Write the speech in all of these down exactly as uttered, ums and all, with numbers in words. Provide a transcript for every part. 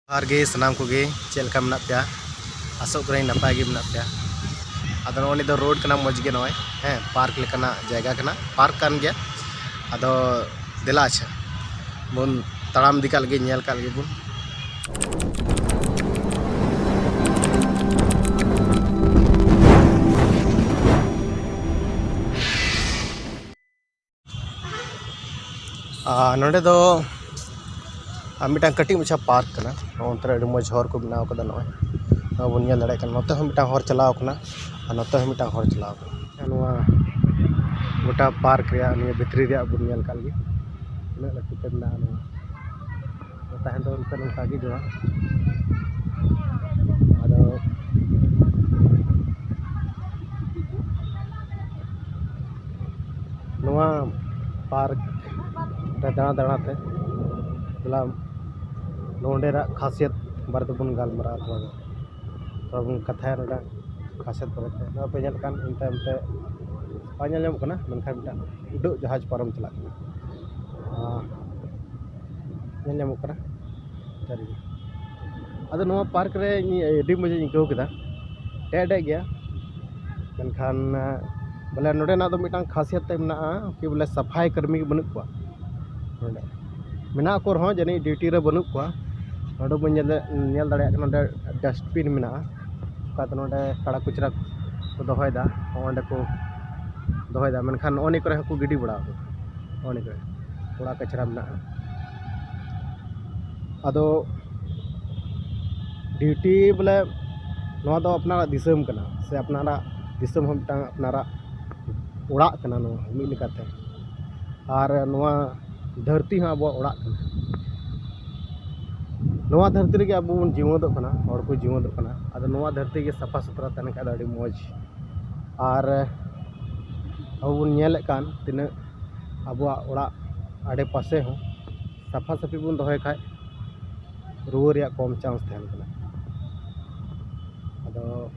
ᱡᱚᱦᱟᱨ ᱜᱮ ᱥᱟᱱᱟᱢ ᱠᱚᱜᱮ, ᱪᱮᱫ ᱞᱮᱠᱟ ᱢᱮᱱᱟᱜ ᱯᱮᱭᱟ? ᱟᱥᱚᱜ ᱠᱟᱹᱱᱟᱹᱧ ᱱᱟᱯᱟᱭ ᱜᱮ ᱢᱮᱱᱟᱜ ᱯᱮᱭᱟ᱾ ᱟᱫᱚ ᱱᱚᱜᱼᱚᱭ ᱱᱤᱛ ᱫᱚ ᱨᱳᱰ ᱠᱟᱱᱟ, ᱢᱚᱡᱽ ᱜᱮ, ᱱᱚᱜᱼᱚᱭ, ᱦᱮᱸ, ᱯᱟᱨᱠ ᱞᱮᱠᱟᱱᱟᱜ ᱡᱟᱭᱜᱟ ᱠᱟᱱᱟ, ᱯᱟᱨᱠ ᱠᱟᱱ ᱜᱮᱭᱟ᱾ ᱟᱫᱚ ᱫᱮᱞᱟ, ᱟᱪᱪᱷᱟ, ᱵᱚᱱ ᱛᱟᱲᱟᱢ ᱤᱫᱤ ᱠᱟᱜ ᱞᱮᱜᱮ, ᱧᱮᱞ ᱠᱟᱜ ᱞᱮᱜᱮ ᱵᱚᱱ᱾ ᱟᱨ ᱱᱚᱰᱮ ᱫᱚ, ᱟᱨ ᱢᱤᱫᱴᱟᱝ ᱠᱟᱹᱴᱤᱡ ᱢᱟᱪᱷᱟ ᱯᱟᱨᱠ ᱠᱟᱱᱟ᱾ ᱱᱚᱜᱼᱚ ᱱᱚᱛᱮ ᱨᱮ ᱟᱹᱰᱤ ᱢᱚᱡᱽ ᱦᱚᱨ ᱠᱚ ᱵᱮᱱᱟᱣ ᱠᱟᱫᱟ᱾ ᱱᱚᱜᱼᱚᱭ ᱱᱚᱣᱟ ᱵᱚᱱ ᱧᱮᱞ ᱫᱟᱲᱮᱭᱟᱜ ᱠᱟᱱᱟ, ᱱᱚᱛᱮ ᱦᱚᱸ ᱢᱤᱫᱴᱟᱝ ᱦᱚᱨ ᱪᱟᱞᱟᱣ ᱠᱟᱱᱟ ᱟᱨ ᱱᱚᱛᱮ ᱦᱚᱸ ᱢᱤᱫᱴᱟᱝ ᱦᱚᱨ ᱪᱟᱞᱟᱣ ᱠᱟᱱᱟ᱾ ᱱᱚᱣᱟ ᱜᱚᱴᱟ ᱯᱟᱨᱠ ᱨᱮᱭᱟᱜ ᱱᱤᱭᱟᱹ ᱵᱷᱤᱛᱨᱤ ᱨᱮᱭᱟᱜ ᱵᱚᱱ ᱧᱮᱞ ᱠᱟᱜ ᱞᱮᱜᱮ, ᱛᱤᱱᱟᱹᱜ ᱞᱟᱹᱴᱩ ᱛᱮ ᱢᱮᱱᱟᱜᱼᱟ ᱱᱚᱣᱟ᱾ ᱛᱟᱦᱮᱸ ᱫᱚ ᱚᱱᱠᱟ ᱱᱚᱝᱠᱟ ᱜᱮ ᱡᱚᱢᱟ᱾ ᱟᱫᱚ ᱱᱚᱣᱟ ᱯᱟᱨᱠ ᱨᱮ ᱫᱟᱬᱟ ᱫᱟᱬᱟ ᱛᱮ ᱛᱷᱚᱲᱟ ᱱᱚᱰᱮᱱᱟᱜ ᱠᱷᱟᱥᱤᱭᱟᱛ ᱵᱟᱨᱮ ᱛᱮᱵᱚᱱ ᱜᱟᱞᱢᱟᱨᱟᱣᱟ᱾ ᱛᱷᱚᱲᱟ ᱜᱟᱱ ᱛᱷᱚᱲᱟ ᱵᱚᱱ ᱠᱟᱛᱷᱟᱭᱟ ᱱᱚᱰᱮ ᱠᱷᱟᱥᱤᱭᱟᱛ ᱵᱟᱨᱮ ᱛᱮ᱾ ᱱᱚᱣᱟ ᱯᱮ ᱧᱮᱞ ᱠᱟᱱ ᱚᱱᱛᱮ ᱚᱱᱛᱮ ᱵᱟᱝ ᱧᱮᱞ ᱧᱟᱢᱚᱜ ᱠᱟᱱᱟ, ᱢᱮᱱᱠᱷᱟᱱ ᱢᱤᱫᱴᱟᱝ ᱩᱰᱟᱹᱜ ᱡᱟᱦᱟᱡᱽ ᱯᱟᱨᱚᱢ ᱪᱟᱞᱟᱜ ᱠᱟᱱᱟ᱾ ᱟᱨ ᱧᱮᱞ ᱧᱟᱢᱚᱜ ᱠᱟᱱᱟ ᱥᱟᱹᱨᱤᱜᱮ᱾ ᱟᱫᱚ ᱱᱚᱣᱟ ᱯᱟᱨᱠ ᱨᱮ ᱤᱧ ᱟᱹᱰᱤ ᱢᱚᱡᱽ ᱤᱧ ᱟᱹᱭᱠᱟᱹᱣ ᱠᱮᱫᱟ, ᱰᱮᱡ ᱰᱮᱡ ᱜᱮᱭᱟ, ᱢᱮᱱᱠᱷᱟᱱ ᱵᱚᱞᱮ ᱱᱚᱰᱮᱱᱟᱜ ᱫᱚ ᱢᱤᱫᱴᱟᱝ ᱠᱷᱟᱥᱤᱭᱟᱛ ᱛᱮ ᱢᱮᱱᱟᱜᱼᱟ ᱠᱤ ᱵᱚᱞᱮ ᱥᱟᱯᱷᱟᱭ ᱠᱟᱹᱨᱢᱤ ᱜᱮ ᱵᱟᱹᱱᱩᱜ ᱠᱚᱣᱟ ᱱᱚᱰᱮ᱾ ᱢᱮᱱᱟᱜ ᱠᱚ ᱨᱮᱦᱚᱸ ᱡᱟᱹᱱᱤᱡ ᱰᱤᱭᱩᱴᱤ ᱨᱮ ᱵᱟᱹᱱᱩᱜ ᱠᱚᱣᱟ᱾ ᱱᱚᱰᱮ ᱵᱚᱱ ᱧᱮᱞ, ᱧᱮᱞ ᱫᱟᱲᱮᱭᱟᱜ ᱠᱟᱱᱟ, ᱱᱚᱰᱮ ᱰᱟᱥᱴᱵᱤᱱ ᱢᱮᱱᱟᱜᱼᱟ, ᱚᱠᱟᱛᱮ ᱱᱚᱰᱮ ᱠᱟᱲᱟ ᱠᱚᱪᱨᱟ ᱠᱚ ᱫᱚᱦᱚᱭᱮᱫᱟ, ᱚᱸᱰᱮ ᱠᱚ ᱫᱚᱦᱚᱭᱮᱫᱟ, ᱢᱮᱱᱠᱷᱟᱱ ᱱᱚᱜᱼᱚ ᱱᱤᱭᱟᱹ ᱠᱚᱨᱮ ᱦᱚᱸᱠᱚ ᱜᱤᱰᱤ ᱵᱟᱲᱟ ᱟᱠᱟᱫᱟ, ᱱᱚᱜᱼᱚ ᱱᱤᱭᱟᱹ ᱠᱚᱨᱮ ᱠᱚᱲᱟ ᱠᱟᱪᱨᱟ ᱢᱮᱱᱟᱜᱼᱟ᱾ ᱟᱫᱚ ᱰᱤᱭᱩᱴᱤ ᱵᱚᱞᱮ ᱱᱚᱣᱟ ᱫᱚ ᱟᱯᱱᱟᱨᱟᱜ ᱫᱤᱥᱚᱢ ᱠᱟᱱᱟ, ᱥᱮ ᱟᱯᱱᱟᱨᱟᱜ ᱫᱤᱥᱚᱢ ᱦᱚᱸ ᱢᱤᱫᱴᱟᱝ ᱟᱯᱱᱟᱨᱟᱜ ᱚᱲᱟᱜ ᱠᱟᱱᱟ ᱱᱚᱣᱟ ᱢᱤᱫ ᱞᱮᱠᱟᱛᱮ᱾ ᱟᱨ ᱱᱚᱣᱟ ᱫᱷᱟᱹᱨᱛᱤ ᱦᱚᱸ ᱟᱵᱚᱣᱟᱜ ᱚᱲᱟᱜ ᱠᱟᱱᱟ᱾ ᱱᱚᱣᱟ ᱫᱷᱟᱹᱨᱛᱤ ᱨᱮᱜᱮ ᱟᱵᱚ ᱵᱚᱱ ᱡᱤᱣᱮᱫᱚᱜ ᱠᱟᱱᱟ, ᱦᱚᱲ ᱠᱚ ᱡᱤᱣᱮᱫᱚᱜ ᱠᱟᱱᱟ᱾ ᱟᱫᱚ ᱱᱚᱣᱟ ᱫᱷᱟᱹᱨᱛᱤ ᱜᱮ ᱥᱟᱯᱷᱟ ᱥᱩᱛᱨᱟ ᱛᱟᱦᱮᱸ ᱞᱮᱱᱠᱷᱟᱱ ᱫᱚ ᱟᱹᱰᱤ ᱢᱚᱡᱽ᱾ ᱟᱨ ᱟᱵᱚ ᱵᱚᱱ ᱧᱮᱞᱮᱫ ᱠᱟᱱ ᱛᱤᱱᱟᱹᱜ ᱟᱵᱚᱣᱟᱜ ᱚᱲᱟᱜ ᱟᱰᱮ ᱯᱟᱥᱮ ᱦᱚᱸ ᱥᱟᱯᱷᱟ ᱥᱟᱹᱯᱷᱤ ᱵᱚᱱ ᱫᱚᱦᱚᱭ ᱠᱷᱟᱡ ᱨᱩᱣᱟᱹ ᱨᱮᱭᱟᱜ ᱠᱚᱢ ᱪᱟᱱᱥ ᱛᱟᱦᱮᱱ ᱠᱟᱱᱟ᱾ ᱟᱫᱚ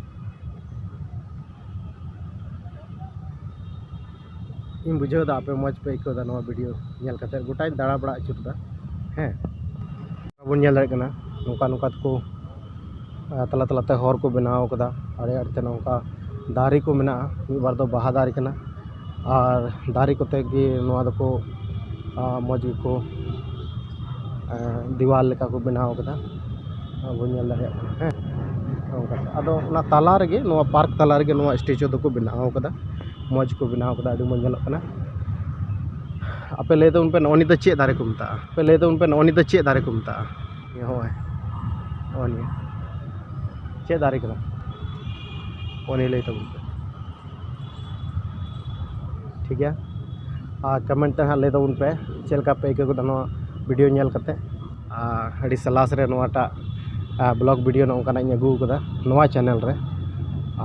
ᱤᱧ ᱵᱩᱡᱷᱟᱹᱣ ᱮᱫᱟ ᱟᱯᱮ ᱢᱚᱡᱽ ᱯᱮ ᱟᱹᱭᱠᱟᱹᱣ ᱮᱫᱟ ᱱᱚᱣᱟ ᱵᱷᱤᱰᱤᱭᱳ ᱧᱮᱞ ᱠᱟᱛᱮ᱾ ᱜᱚᱴᱟᱧ ᱫᱟᱬᱟ ᱵᱟᱲᱟ ᱟᱹᱪᱩᱨ ᱮᱫᱟ, ᱦᱮᱸ᱾ ᱵᱚᱱ ᱧᱮᱞ ᱫᱟᱲᱮᱭᱟᱜ ᱠᱟᱱᱟ, ᱱᱚᱝᱠᱟ ᱱᱚᱝᱠᱟ ᱛᱮᱠᱚ, ᱟᱨ ᱛᱟᱞᱟ ᱛᱟᱞᱟᱛᱮ ᱦᱚᱨ ᱠᱚ ᱵᱮᱱᱟᱣ ᱠᱟᱫᱟ᱾ ᱟᱲᱮ ᱟᱲᱮᱛᱮ ᱱᱚᱝᱠᱟ ᱫᱟᱨᱮ ᱠᱚ ᱢᱮᱱᱟᱜᱼᱟ, ᱢᱤᱫ ᱵᱟᱨ ᱫᱚ ᱵᱟᱦᱟ ᱫᱟᱨᱮ ᱠᱟᱱᱟ᱾ ᱟᱨ ᱫᱟᱨᱮ ᱠᱚᱛᱮ ᱜᱮ ᱱᱚᱣᱟ ᱫᱚᱠᱚ, ᱟᱨ ᱢᱚᱡᱽ ᱜᱮᱠᱚ, ᱟᱨ ᱫᱮᱣᱟᱞ ᱞᱮᱠᱟ ᱠᱚ ᱵᱮᱱᱟᱣ ᱠᱟᱫᱟ, ᱟᱨ ᱵᱚᱱ ᱧᱮᱞ ᱫᱟᱲᱮᱭᱟᱜ ᱠᱟᱱᱟ᱾ ᱦᱮᱸ, ᱱᱚᱝᱠᱟ᱾ ᱟᱫᱚ ᱚᱱᱟ ᱛᱟᱞᱟ ᱨᱮᱜᱮ, ᱱᱚᱣᱟ ᱯᱟᱨᱠ ᱛᱟᱞᱟ ᱨᱮᱜᱮ ᱱᱚᱣᱟ ᱥᱴᱮᱪᱩ ᱫᱚᱠᱚ ᱵᱮᱱᱟᱣ ᱠᱟᱫᱟ, ᱢᱚᱡᱽ ᱠᱚ ᱵᱮᱱᱟᱣ ᱠᱟᱫᱟ, ᱟᱹᱰᱤ ᱢᱚᱡᱽ ᱧᱮᱞᱚᱜ ᱠᱟᱱᱟ᱾ ᱟᱯᱮ ᱞᱟᱹᱭ ᱛᱟᱵᱚᱱ ᱯᱮ, ᱱᱚᱜᱼᱚ ᱱᱤᱭᱟᱹ ᱫᱚ ᱪᱮᱫ ᱫᱟᱨᱮ ᱠᱚ ᱢᱮᱛᱟᱜᱼᱟ? ᱟᱯᱮ ᱞᱟᱹᱭ ᱛᱟᱵᱚᱱ ᱯᱮ, ᱱᱚᱜᱼᱚ ᱱᱤᱭᱟᱹ ᱫᱚ ᱪᱮᱫ ᱫᱟᱨᱮ ᱠᱚ ᱢᱮᱛᱟᱜᱼᱟ? ᱱᱚᱜᱼᱚᱭ, ᱱᱚᱜᱼᱚ ᱱᱤᱭᱟᱹ ᱪᱮᱫ ᱫᱟᱨᱮ ᱠᱟᱱᱟ? ᱱᱚᱜᱼᱚ ᱱᱤᱭᱟᱹ ᱞᱟᱹᱭ ᱛᱟᱵᱚᱱ ᱯᱮ᱾ ᱴᱷᱤᱠ ᱜᱮᱭᱟ, ᱟᱨ ᱠᱚᱢᱮᱱᱴ ᱛᱮ ᱦᱟᱸᱜ ᱞᱟᱹᱭ ᱛᱟᱵᱚᱱ ᱯᱮ ᱪᱮᱫ ᱞᱮᱠᱟ ᱯᱮ ᱟᱹᱭᱠᱟᱹᱣ ᱠᱮᱫᱟ ᱱᱚᱣᱟ ᱵᱷᱤᱰᱤᱭᱳ ᱧᱮᱞ ᱠᱟᱛᱮ᱾ ᱟᱨ ᱟᱹᱰᱤ ᱥᱟᱞᱟᱥ ᱨᱮ ᱱᱚᱣᱟᱴᱟᱜ, ᱟᱨ, ᱵᱞᱚᱜ ᱵᱷᱤᱰᱤᱭᱳ ᱱᱚᱝᱠᱟᱱᱟᱜ ᱤᱧ ᱟᱹᱜᱩ ᱟᱠᱟᱫᱟ ᱱᱚᱣᱟ ᱪᱮᱱᱮᱞ ᱨᱮ᱾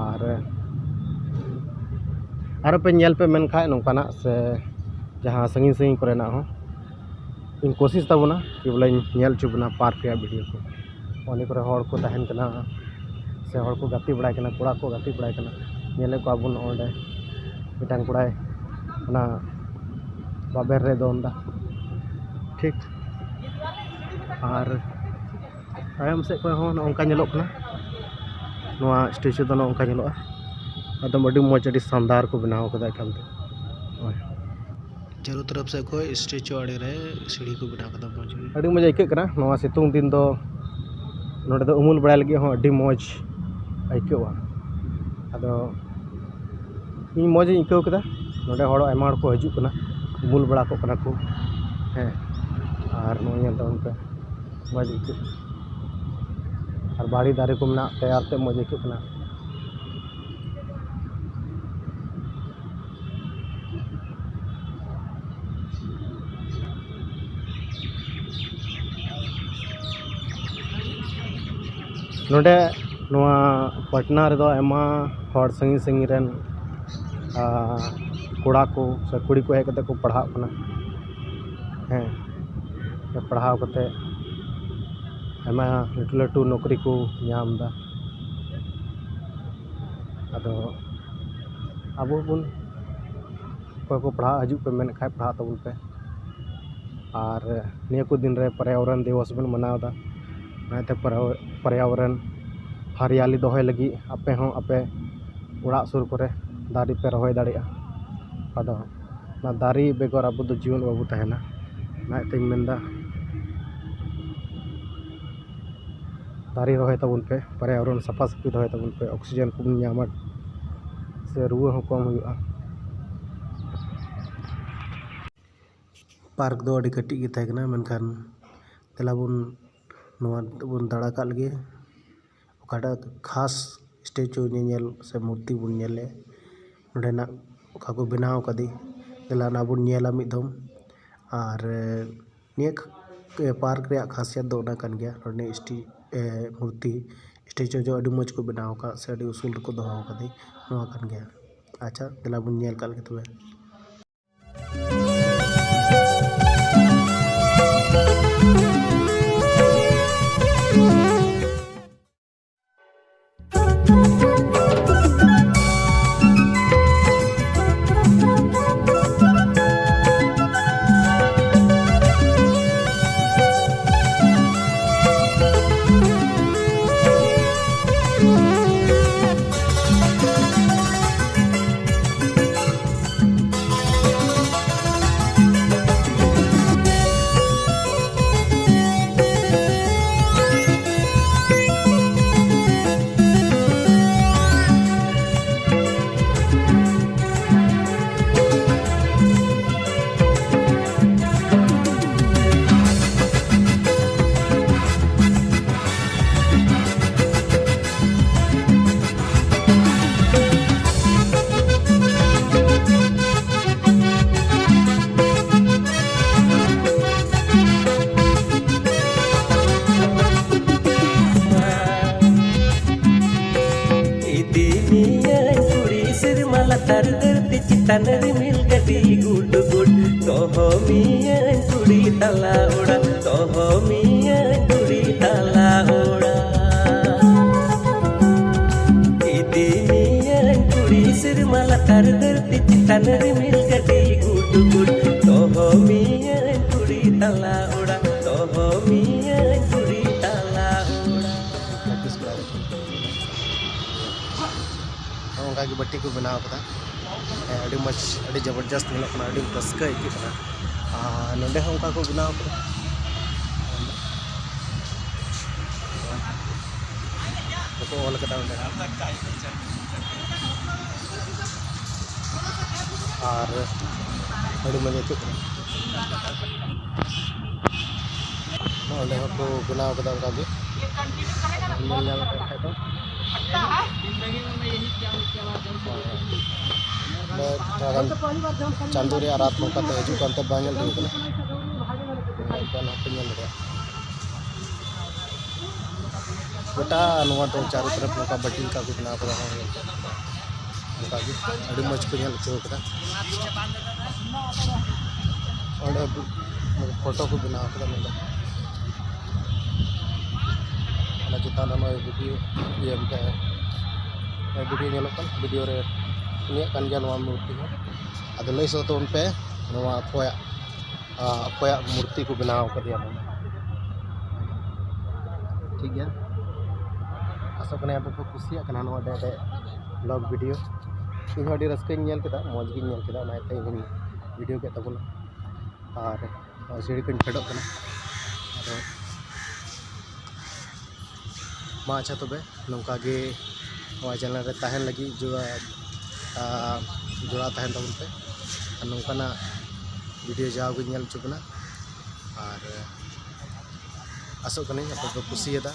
ᱟᱨ ᱟᱨᱚ ᱯᱮ ᱧᱮᱞ ᱯᱮ ᱢᱮᱱᱠᱷᱟᱡ ᱱᱚᱝᱠᱟᱱᱟᱜ ᱥᱮ ᱡᱟᱦᱟᱸ ᱥᱟᱺᱜᱤᱧ ᱥᱟᱺᱜᱤᱧ ᱠᱚᱨᱮᱱᱟᱜ ᱦᱚᱸ ᱤᱧ ᱠᱳᱥᱤᱥ ᱛᱟᱵᱚᱱᱟ ᱠᱤ ᱵᱚᱞᱮᱧ ᱧᱮᱞ ᱦᱚᱪᱚ ᱵᱚᱱᱟ ᱯᱟᱨᱠ ᱨᱮᱭᱟᱜ ᱵᱷᱤᱰᱤᱭᱳ ᱠᱚ᱾ ᱚᱸᱰᱮ ᱠᱚᱨᱮ ᱦᱚᱲ ᱠᱚ ᱛᱟᱦᱮᱱ ᱠᱟᱱᱟ ᱥᱮ ᱦᱚᱲ ᱠᱚ ᱜᱟᱛᱮ ᱵᱟᱲᱟᱭ ᱠᱟᱱᱟ, ᱠᱚᱲᱟ ᱠᱚ ᱜᱟᱛᱮ ᱵᱟᱲᱟᱭ ᱠᱟᱱᱟ᱾ ᱧᱮᱞᱮᱫ ᱠᱚᱣᱟ ᱵᱚᱱ ᱚᱸᱰᱮ ᱢᱤᱫᱴᱟᱝ ᱠᱚᱲᱟᱭ ᱚᱱᱟ ᱵᱟᱵᱮᱨ ᱨᱮ ᱫᱚᱱ ᱮᱫᱟ, ᱴᱷᱤᱠ᱾ ᱟᱨ ᱛᱟᱭᱚᱢ ᱥᱮᱫ ᱠᱷᱚᱱ ᱦᱚᱸ ᱱᱚᱜᱼᱚ ᱱᱚᱝᱠᱟ ᱧᱮᱞᱚᱜ ᱠᱟᱱᱟ, ᱱᱚᱣᱟ ᱥᱴᱮᱪᱩ ᱫᱚ ᱱᱚᱜᱼᱚ ᱱᱚᱝᱠᱟ ᱧᱮᱞᱚᱜᱼᱟ᱾ ᱮᱠᱫᱚᱢ ᱟᱹᱰᱤ ᱢᱚᱡᱽ, ᱟᱹᱰᱤ ᱥᱟᱱᱫᱟᱨ ᱠᱚ ᱵᱮᱱᱟᱣ ᱠᱟᱫᱟ ᱮᱠᱟᱞ ᱛᱮ᱾ ᱱᱚᱜᱼᱚᱭ᱾ ᱪᱟᱨᱳ ᱛᱚᱨᱚᱯ ᱥᱮᱫ ᱠᱷᱚᱱ ᱥᱴᱮᱪᱩ ᱟᱲᱮ ᱨᱮ ᱥᱤᱲᱤ ᱠᱚ ᱵᱮᱱᱟᱣ ᱠᱟᱫᱟ, ᱢᱚᱡᱽ ᱜᱮ᱾ ᱟᱹᱰᱤ ᱢᱚᱡᱽ ᱟᱹᱭᱠᱟᱹᱜ ᱠᱟᱱᱟ ᱱᱚᱣᱟ ᱥᱤᱛᱩᱝ ᱫᱤᱱ ᱫᱚ, ᱱᱚᱸᱰᱮ ᱫᱚ ᱩᱢᱩᱞ ᱵᱟᱲᱟᱭ ᱞᱟᱹᱜᱤᱫ ᱦᱚᱸ ᱟᱹᱰᱤ ᱢᱚᱡᱽ ᱟᱹᱭᱠᱟᱹᱜᱼᱟ᱾ ᱟᱫᱚ ᱤᱧ ᱢᱚᱡᱽ ᱤᱧ ᱟᱹᱭᱠᱟᱹᱣ ᱠᱮᱫᱟ, ᱱᱚᱸᱰᱮ ᱦᱚᱲ ᱟᱭᱢᱟ ᱦᱚᱲ ᱠᱚ ᱦᱤᱡᱩᱜ ᱠᱟᱱᱟ, ᱩᱢᱩᱞ ᱵᱟᱲᱟ ᱠᱚᱜ ᱠᱟᱱᱟ ᱠᱚ᱾ ᱦᱮᱸ, ᱟᱨ ᱱᱚᱜᱼᱚᱭ ᱧᱮᱞ ᱛᱟᱵᱚᱱ ᱯᱮ, ᱢᱚᱡᱽ ᱟᱹᱭᱠᱟᱹᱜ ᱠᱟᱱᱟ᱾ ᱟᱨ ᱵᱟᱲᱮ ᱫᱟᱨᱮ ᱠᱚ ᱢᱮᱱᱟᱜ ᱛᱮ ᱟᱨ ᱛᱮᱫ ᱢᱚᱡᱽ ᱟᱹᱭᱠᱟᱹᱜ ᱠᱟᱱᱟ᱾ ᱱᱚᱰᱮ ᱱᱚᱣᱟ ᱯᱟᱴᱱᱟ ᱨᱮᱫᱚ ᱟᱭᱢᱟ ᱦᱚᱲ ᱥᱟᱺᱜᱤᱧ ᱥᱟᱺᱜᱤᱧ ᱨᱮᱱ, ᱟᱨ, ᱠᱚᱲᱟ ᱠᱚ ᱥᱮ ᱠᱩᱲᱤ ᱠᱚ ᱦᱮᱡ ᱠᱟᱛᱮ ᱠᱚ ᱯᱟᱲᱦᱟᱜ ᱠᱟᱱᱟ᱾ ᱦᱮᱸ, ᱯᱟᱲᱦᱟᱣ ᱠᱟᱛᱮ ᱟᱭᱢᱟ ᱞᱟᱹᱴᱩ ᱞᱟᱹᱴᱩ ᱱᱚᱠᱨᱤ ᱠᱚ ᱧᱟᱢ ᱮᱫᱟ᱾ ᱟᱫᱚ ᱟᱵᱚ ᱵᱚᱱ, ᱚᱠᱚᱭ ᱠᱚ ᱯᱟᱲᱦᱟᱜ ᱦᱤᱡᱩᱜ ᱯᱮ ᱢᱮᱱᱮᱫ ᱠᱷᱟᱡ, ᱯᱟᱲᱦᱟᱜ ᱛᱟᱵᱚᱱ ᱯᱮ᱾ ᱟᱨ ᱱᱤᱭᱟᱹ ᱠᱚ ᱫᱤᱱ ᱨᱮ ᱯᱚᱨᱭᱟᱵᱚᱨᱚᱱ ᱫᱤᱵᱚᱥ ᱵᱚᱱ ᱢᱟᱱᱟᱣ ᱮᱫᱟ᱾ ᱚᱱᱟᱛᱮ ᱯᱚᱨᱭᱟ-, ᱯᱚᱨᱭᱟᱵᱚᱨᱚᱱ ᱦᱟᱨᱤᱭᱟᱞᱤ ᱫᱚᱦᱚᱭ ᱞᱟᱹᱜᱤᱫ ᱟᱯᱮ ᱦᱚᱸ ᱟᱯᱮ ᱚᱲᱟᱜ ᱥᱩᱨ ᱠᱚᱨᱮ ᱫᱟᱨᱮ ᱯᱮ ᱨᱚᱦᱚᱭ ᱫᱟᱲᱮᱭᱟᱜᱼᱟ᱾ ᱟᱫᱚ ᱚᱱᱟ ᱫᱟᱨᱮ ᱵᱮᱜᱚᱨ ᱟᱵᱚ ᱫᱚ ᱡᱤᱭᱚᱱ ᱵᱟᱵᱚ ᱛᱟᱦᱮᱱᱟ᱾ ᱚᱱᱟ ᱤᱭᱟᱹᱛᱮᱧ ᱢᱮᱱᱫᱟ, ᱫᱟᱨᱮ ᱨᱚᱦᱚᱭ ᱛᱟᱵᱚᱱ ᱯᱮ, ᱯᱚᱨᱭᱟᱵᱚᱨᱚᱱ ᱥᱟᱯᱷᱟ ᱥᱟᱹᱯᱷᱤ ᱫᱚᱦᱚᱭ ᱛᱟᱵᱚᱱ ᱯᱮ, ᱚᱠᱥᱤᱡᱮᱱ ᱠᱚᱵᱚᱱ ᱧᱟᱢᱟ, ᱥᱮ ᱨᱩᱣᱟᱹ ᱦᱚᱸ ᱠᱚᱢ ᱦᱩᱭᱩᱜᱼᱟ᱾ ᱯᱟᱨᱠ ᱫᱚ ᱟᱹᱰᱤ ᱠᱟᱹᱴᱤᱡ ᱜᱮ ᱛᱟᱦᱮᱸ ᱠᱟᱱᱟ, ᱢᱮᱱᱠᱷᱟᱱ ᱫᱮᱞᱟ ᱵᱚᱱ ᱱᱚᱣᱟ ᱵᱚᱱ ᱫᱟᱬᱟ ᱠᱟᱜ ᱞᱮᱜᱮ᱾ ᱚᱠᱟᱴᱟᱜ ᱠᱷᱟᱥ ᱥᱴᱮᱪᱩ ᱧᱮᱧᱮᱞ ᱥᱮ ᱢᱩᱨᱛᱤ ᱵᱚᱱ ᱧᱮᱞᱮ, ᱱᱚᱸᱰᱮᱱᱟᱜ ᱚᱠᱟ ᱠᱚ ᱵᱮᱱᱟᱣ ᱠᱟᱫᱮ, ᱫᱮᱞᱟ ᱚᱱᱟ ᱵᱚᱱ ᱧᱮᱞᱟ ᱢᱤᱫ ᱫᱷᱚᱢ᱾ ᱟᱨ ᱱᱤᱭᱟᱹ ᱯᱟᱨᱠ ᱨᱮᱭᱟᱜ ᱠᱷᱟᱥᱤᱭᱟᱛ ᱫᱚ ᱚᱱᱟ ᱠᱟᱱ ᱜᱮᱭᱟ, ᱱᱚᱰᱮ ᱥᱴᱤ-, ᱮ, ᱢᱩᱨᱛᱤ, ᱥᱴᱮᱪᱩ ᱫᱚ ᱟᱹᱰᱤ ᱢᱚᱡᱽ ᱠᱚ ᱵᱮᱱᱟᱣ ᱟᱠᱟᱫ ᱥᱮ ᱟᱹᱰᱤ ᱩᱥᱩᱞ ᱨᱮᱠᱚ ᱫᱚᱦᱚ ᱟᱠᱟᱫᱮ, ᱱᱚᱣᱟ ᱠᱟᱱ ᱜᱮᱭᱟ᱾ ᱟᱪᱪᱷᱟ, ᱫᱮᱞᱟ ᱵᱚᱱ ᱧᱮᱞ ᱠᱟᱜ ᱞᱮᱜᱮ ᱛᱚᱵᱮ᱾ ᱤᱫᱤ ᱢᱮᱭᱟᱹᱧ ᱠᱩᱲᱤ ᱥᱮᱨᱢᱟ ᱞᱟᱛᱟᱨ ᱫᱷᱟᱹᱨᱛᱤ ᱪᱮᱛᱟᱱ ᱨᱤᱢᱤᱞ ᱜᱟᱹᱰᱤ ᱜᱩᱰ ᱜᱩᱰ᱾ ᱫᱚᱦᱚ ᱢᱮᱭᱟᱹᱧ ᱠᱩᱲᱤ ᱛᱟᱞᱟ ᱚᱲᱟᱜ, ᱫᱚᱦᱚ ᱢᱮᱭᱟᱹᱧ ᱠᱩᱲᱤ ᱛᱟᱞᱟ ᱚᱲᱟᱜ᱾ ᱤᱫᱤ ᱢᱮᱭᱟᱹᱧ ᱠᱩᱲᱤ ᱥᱮᱨᱢᱟ ᱞᱟᱛᱟᱨ ᱫᱷᱟᱹᱨᱛᱤ ᱪᱮᱛᱟᱱ ᱨᱤᱢᱤᱞ ᱜᱟᱹᱰᱤ ᱜᱩᱰ ᱜᱩᱰ᱾ ᱫᱚᱦᱚ ᱢᱮᱭᱟᱹᱧ ᱠᱩᱲᱤ ᱵᱟᱹᱴᱤ ᱠᱚ ᱵᱮᱱᱟᱣ ᱠᱟᱫᱟ᱾ ᱦᱮᱸ, ᱟᱹᱰᱤ ᱢᱚᱡᱽ, ᱟᱹᱰᱤ ᱡᱚᱵᱚᱨᱡᱚᱥᱛ ᱧᱮᱞᱚᱜ ᱠᱟᱱᱟ, ᱟᱹᱰᱤ ᱨᱟᱹᱥᱠᱟᱹ ᱟᱹᱭᱠᱟᱹᱜ ᱠᱟᱱᱟ᱾ ᱟᱨ ᱱᱚᱸᱰᱮ ᱦᱚᱸ ᱚᱱᱠᱟ ᱠᱚ ᱵᱮᱱᱟᱣ ᱠᱟᱫᱟ᱾ ᱵᱟᱠᱚ ᱚᱞ ᱠᱟᱫᱟ ᱚᱸᱰᱮ᱾ ᱟᱨ ᱟᱹᱰᱤ ᱢᱚᱡᱽ ᱟᱹᱭᱠᱟᱹᱜ ᱠᱟᱱᱟ᱾ ᱱᱚᱸᱰᱮ ᱦᱚᱸᱠᱚ ᱵᱮᱱᱟᱣ ᱠᱟᱫᱟ ᱚᱱᱠᱟ ᱜᱮ, ᱧᱮᱞ ᱧᱟᱢ ᱠᱟᱱ ᱠᱷᱟᱡ ᱫᱚ᱾ ᱛᱷᱚᱲᱟ ᱜᱟᱱ ᱪᱟᱸᱫᱳ ᱨᱮᱭᱟᱜ ᱨᱟᱛ ᱱᱚᱝᱠᱟ ᱛᱮ ᱦᱤᱡᱩᱜ ᱠᱟᱱᱛᱮ ᱵᱟᱝ ᱧᱮᱞ ᱴᱷᱤᱠ ᱠᱟᱱᱟ᱾ ᱮᱱᱠᱷᱟᱱ ᱦᱟᱯᱮ ᱧᱮᱞ ᱫᱟᱲᱮᱭᱟᱜᱼᱟ᱾ ᱜᱚᱴᱟ ᱱᱚᱣᱟ ᱫᱚ ᱪᱟᱨᱚ ᱛᱚᱨᱚᱯ ᱱᱚᱝᱠᱟ ᱵᱟᱹᱴᱤ ᱞᱮᱠᱟ ᱠᱚ ᱵᱮᱱᱟᱣ ᱠᱟᱫᱟ᱾ ᱦᱚᱸ, ᱚᱱᱠᱟ ᱜᱮ ᱟᱹᱰᱤ ᱢᱚᱡᱽ ᱠᱚ ᱧᱮᱞ ᱦᱚᱪᱚ ᱠᱟᱫᱟ᱾ ᱚᱸᱰᱮ ᱯᱷᱳᱴᱳ ᱠᱚ ᱵᱮᱱᱟᱣ ᱠᱟᱫᱟ ᱱᱚᱰᱮ᱾ ᱚᱱᱟ ᱪᱮᱛᱟᱱ ᱨᱮ ᱱᱚᱜᱼᱚᱭ ᱵᱷᱤᱰᱤᱭᱳ, ᱤᱭᱟᱹ, ᱢᱤᱫᱴᱮᱱ ᱵᱷᱤᱰᱤᱭᱳ ᱧᱮᱞᱚᱜ ᱠᱟᱱ, ᱵᱷᱤᱰᱤᱭᱳ ᱨᱮ ᱩᱱᱤᱭᱟᱜ ᱠᱟᱱ ᱜᱮᱭᱟ ᱱᱚᱣᱟ ᱢᱩᱨᱛᱤ ᱦᱚᱸ᱾ ᱟᱫᱚ ᱞᱟᱹᱭ ᱥᱚᱫᱚᱨ ᱛᱟᱵᱚᱱ ᱯᱮ, ᱱᱚᱣᱟ ᱚᱠᱚᱭᱟᱜ, ᱟ, ᱚᱠᱚᱭᱟᱜ ᱢᱩᱨᱛᱤ ᱠᱚ ᱵᱮᱱᱟᱣ ᱠᱟᱫᱮᱭᱟ ᱱᱚᱰᱮ? ᱴᱷᱤᱠ ᱜᱮᱭᱟ, ᱟᱥᱚᱜ ᱠᱟᱹᱱᱟᱹᱧ ᱟᱯᱮ ᱯᱮ ᱠᱩᱥᱤᱭᱟᱜ ᱠᱟᱱᱟ ᱱᱚᱣᱟ ᱰᱮ ᱰᱮ ᱵᱷᱞᱚᱜᱽ ᱵᱷᱤᱰᱤᱭᱳ᱾ ᱤᱧ ᱦᱚᱸ ᱟᱹᱰᱤ ᱨᱟᱹᱥᱠᱟᱹᱧ ᱧᱮᱞ ᱠᱮᱫᱟ, ᱢᱚᱡᱽ ᱜᱤᱧ ᱧᱮᱞ ᱠᱮᱫᱟ, ᱚᱱᱟ ᱤᱭᱟᱹᱛᱮ ᱤᱧ ᱦᱚᱸᱧ ᱵᱷᱤᱰᱤᱭᱳ ᱠᱮᱫ ᱛᱟᱵᱚᱱᱟ᱾ ᱟᱨ ᱱᱚᱜᱼᱚᱭ ᱥᱤᱲᱤ ᱠᱷᱚᱱ ᱯᱷᱮᱰᱚᱜ ᱠᱟᱱᱟ᱾ ᱟᱫᱚ ᱢᱟ ᱟᱪᱪᱷᱟ, ᱛᱚᱵᱮ ᱱᱚᱝᱠᱟ ᱜᱮ ᱱᱚᱣᱟ ᱪᱮᱱᱮᱞ ᱨᱮ ᱛᱟᱦᱮᱱ ᱞᱟᱹᱜᱤᱫ ᱡᱚᱲᱟ-, ᱟ, ᱡᱚᱲᱟᱣ ᱛᱟᱦᱮᱱ ᱛᱟᱵᱚᱱ ᱯᱮ᱾ ᱟᱨ ᱱᱚᱝᱠᱟᱱᱟᱜ ᱵᱷᱤᱰᱤᱭᱳ ᱡᱟᱣ ᱜᱮ ᱧᱮᱞ ᱦᱚᱪᱚ ᱵᱚᱱᱟ᱾ ᱟᱨ ᱟᱥᱚᱜ ᱠᱟᱹᱱᱟᱹᱧ ᱟᱯᱮ ᱯᱮ ᱠᱩᱥᱤᱭᱟᱫᱟ᱾